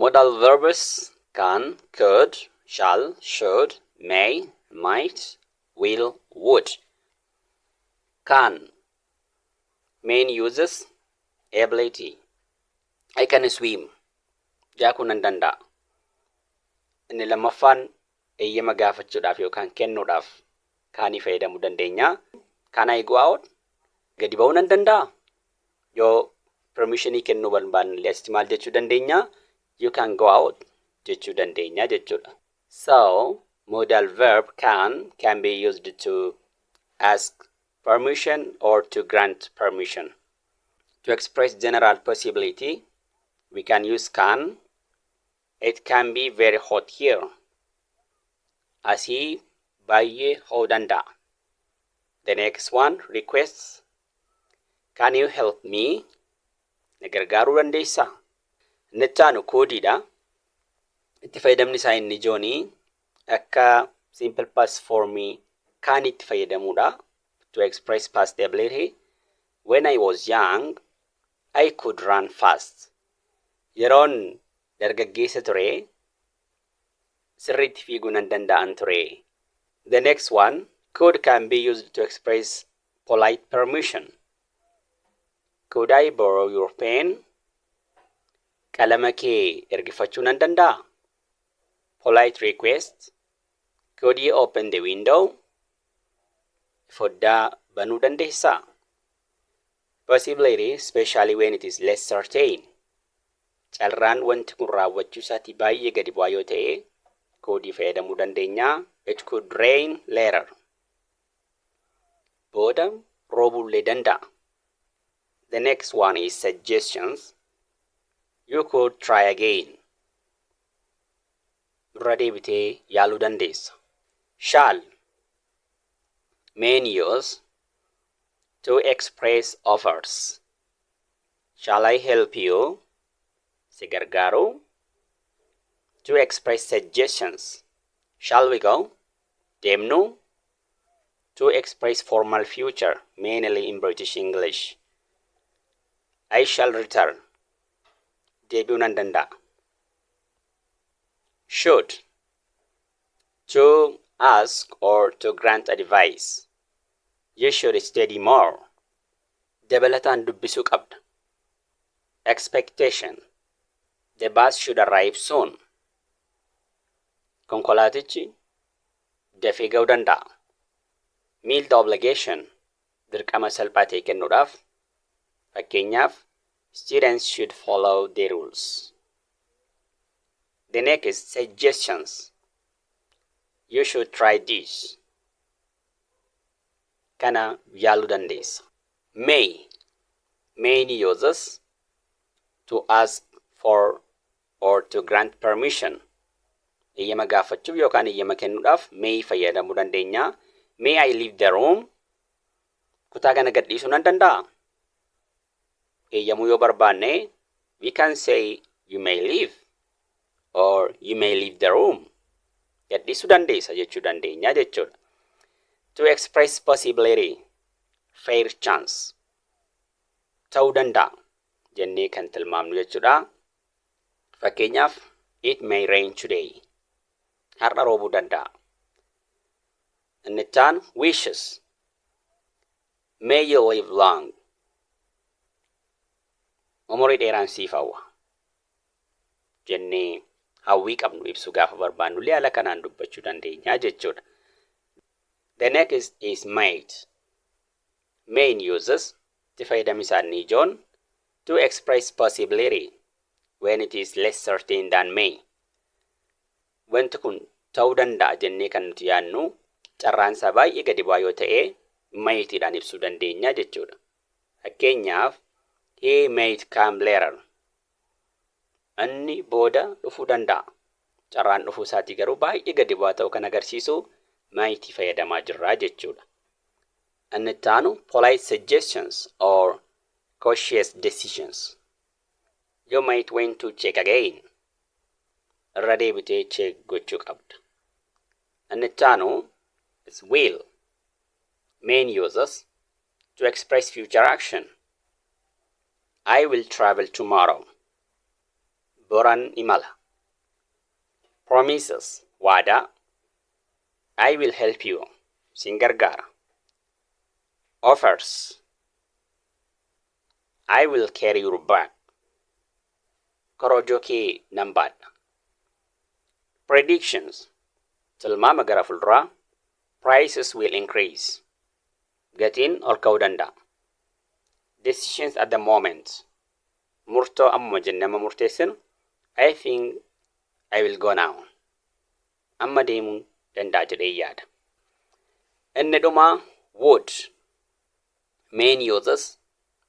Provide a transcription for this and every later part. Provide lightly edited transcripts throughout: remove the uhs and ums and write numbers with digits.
Modal verbs: can, could, shall, should, may, might, will, would. Can. Main uses: ability. I can swim. Daakuu nan danda'a. Inni lammaffaan eeyyama gaafachuudhaaf yookaan kennuudhaaf canii fayyadamuu dandeenya. Can I go out? Gadi ba'uu nan danda'a? Yoo permissionii kennuu barbaanne illee asitti maal jechuu dandeenya? "You can go out" jechuu dandeenya jechuudha. So, modal verb can be used to ask permission or to grant permission. To express general possibility, we can use can. It can be very hot here. Asii baay'ee ho'uu danda'a. The next one, requests. Can you help me? Na gargaaruu dandeessaa? Inni itti aanu couldiidha. Itti fayyadamni isaa inni ijoonii akka simple past formii can itti fayyadamuudha. To express past ability. When I was young, I could run fast. Yeroon dargaggeessa ture, sirriitti fiiguu nan danda'an ture. The next one, could can be used to express polite permission. Could I borrow your pen? Qalama kee ergifachuu nan danda'a? Polite request. Could you open the window? Foddaa banuu dandeessaa? Possibility, especially when it is less certain. Carraan wanti kun raawwachuu isaatii baay'ee gadi bu'aa yoo ta'e, couldii fayyadamuu dandeenya. It could rain later. Booda roobuullee danda'a. The next one is suggestions. You could try again. Irra deebitee yaaluu dandeessa. Shall. Main use: to express offers. Shall I help you? Si gargaaruu? To express suggestions. Shall we go? Deemnu? To express formal future, mainly in British English. I shall return. Deebi'uu nan danda'a. Should. To ask or to grant advice. You should study more. Dabalataan dubbisuu qabda. Expectation. The bus should arrive soon. Konkolaatichi dafee ga'uu danda'a. Mild obligation. Dirqama salphaa ta'e kennuudhaaf. Fakkeenyaaf, students should follow the rules. The next, suggestions. You should try this. Kana yaaluu dandeessa. May. Main uses: to ask for or to grant permission. Eeyyama gaafachuuf yookaan eeyyama kennuudhaaf may fayyadamuu dandeenya. May I leave the room? Kutaa kana gadhiisuu nan danda'a? Eeyyamuu yoo barbaanne, we can say "You may leave" or "You may leave the room." Gadhiisuu dandeessa jechuu dandeenya jechuudha. To express possibility, fair chance. Ta'uu danda'a jennee kan tilmaamnu jechuudha. Fakkeenyaaf, it may rain today. Har'a roobuu danda'a. Inni itti aanu wishes. May you live long. Umurii dheeraan siif hawwa jennee hawwii qabnu ibsuu gaafa barbaannu illee haala kanaan dubbachuu dandeenya jechuudha. The next is might. Main uses, itti fayyadamni isaanii ijoon, to express possibility when it is less certain than may. Wanti kun ta'uu danda'a jennee kan nuti yaadnu carraan isaa baay'ee gadi bu'aa yoo ta'e, mightiidhaan ibsuu dandeenya jechuudha. Fakkeenyaaf, he might come later. Inni booda dhufuu danda'a. Carraan dhufuu isaatii garuu baay'ee gadi bu'aa ta'uu kan agarsiisu mightii fayyadamaa jirra jechuudha. Inni itti aanu polite suggestions or cautious decisions. You might want to check again. Irra deebitee check gochuu qabda. Inni itti aanu is will. Main uses: to express future action. I will travel tomorrow. Boran imala. Promises, waadaa. I will help you. Sin gargaara. Offers. I will carry your bag. Korojoo kee nan baadha. Predictions. Tilmaama gara fuulduraa. Prices will increase. Gatiin ol ka'uu danda'a. Decisions at the moment. Murtoo ammuma jennee amma murteessinu. I think I will go now. Amma deemuu danda'a jedhee yaada. Inni dhumaa would. Main uses: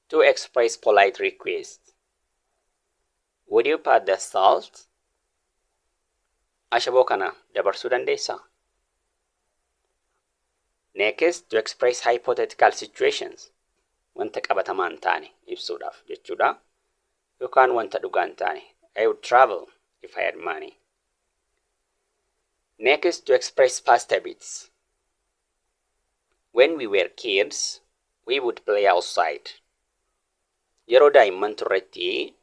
to express polite request. Would you pass the salt? Ashaboo kana dabarsuu dandeessaa? Next, to express hypothetical situations. Wanta qabatamaa hin taane ibsuudhaaf jechuudha. Yookaan wanta dhugaa hin taane. I would travel if I had money. Next, to express past habits. When we were kids, we would play outside. Yeroo daa'imman turretti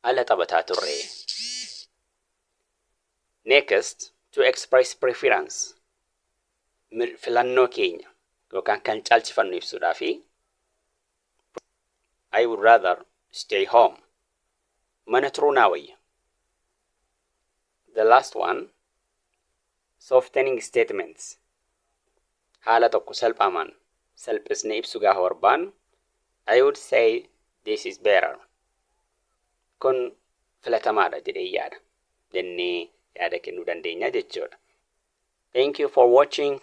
ala taphataa turre. Next, to express preference. Filannoo keenya yookaan kan caalchifannu ibsuudhaafi. I would rather stay home. Mana turuu naa wayya. The last one, softening statements. Haala tokko salphaamaan salphisnee ibsu gaafa barbaannu, I would say this is better. Kun filatamaadha jedhee yaada. Jennee yaada kennuu dandeenya jechuudha. Thank you for watching.